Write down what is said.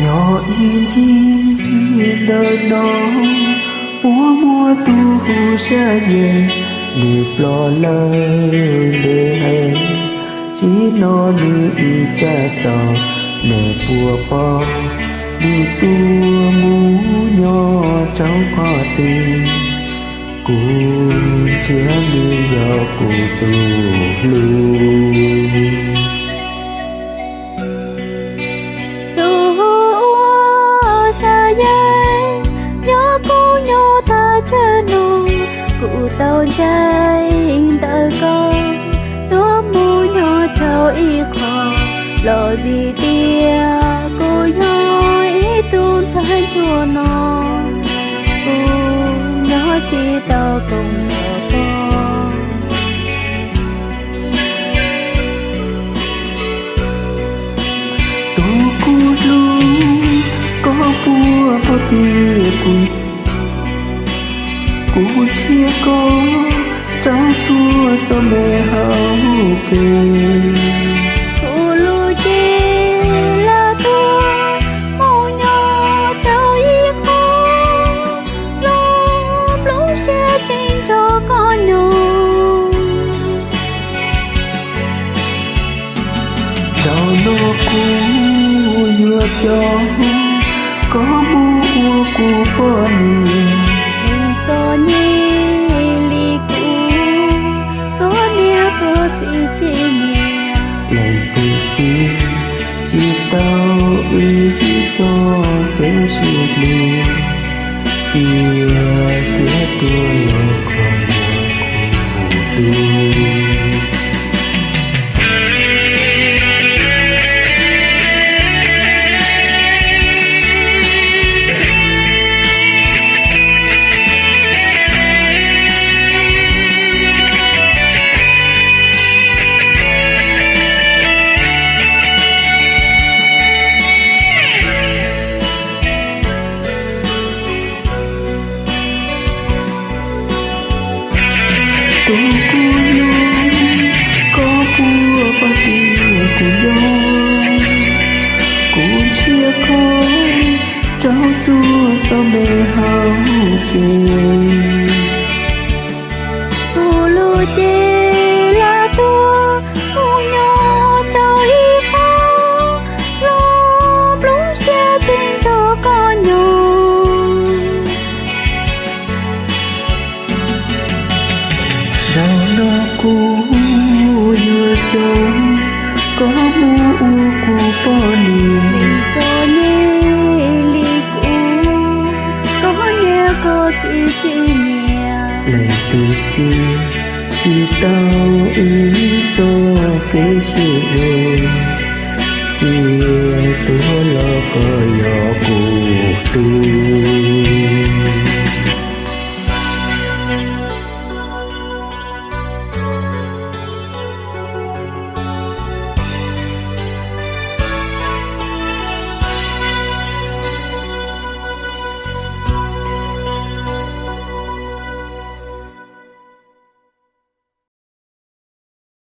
Yog ib ncig ntawm no, puab muaj tug hu Sab Nyaim, nwg ploj lawm ntev heev. Tsim no nwg ib tsam txaus, mej puas paub nwg tuaj mus nyob rau qhov twg? Kuv ntsia nwg yog kuv tug hlub. Tug hu ua Sab Nyaim, nyob kuv nyob tag tsam no, kuv tau ntshai ntawm koj tuaj mus nyob rau ib qho, los vim tias kuv yog ib tug ntxhais ntsuag no, kuv nyob tsis tau koom nrog koj. Tug kuv hlub, koj puas paub tias kuv, kuv nrhiav koj rau txhua txoj me hauv kev. Kuv lub cev lam tuaj mus nyob rau ib qho, los plooj siab tseem nrog koj nyob. Zaum no kuv yuav coj koj mus ua kuv poj niam. Neeg txom nyem li kuv, koj niam koj txiv tsis nyiam. Leej twg txiv tsis tau wb txoj kev sib hlub, cia tiag tuag los koj yog kuv tug. Tug kuv hlub, koj puas paub tias kuv nyob, kuv nrhiav koj rau txhua txoj me hauv kev. Kuv lub cev lam tuaj mus nyob rau ib qho, los plooj siab tseem nrog koj nyob. Zaum no kuv yuav coj koj mus ua kuv poj niam. Neeg txom nyem li kuv, koj niam koj txiv tsis nyiam. Leej twg txiv tsis tau wb txoj kev sib hlub, cia tuag los koj yog kuv tug.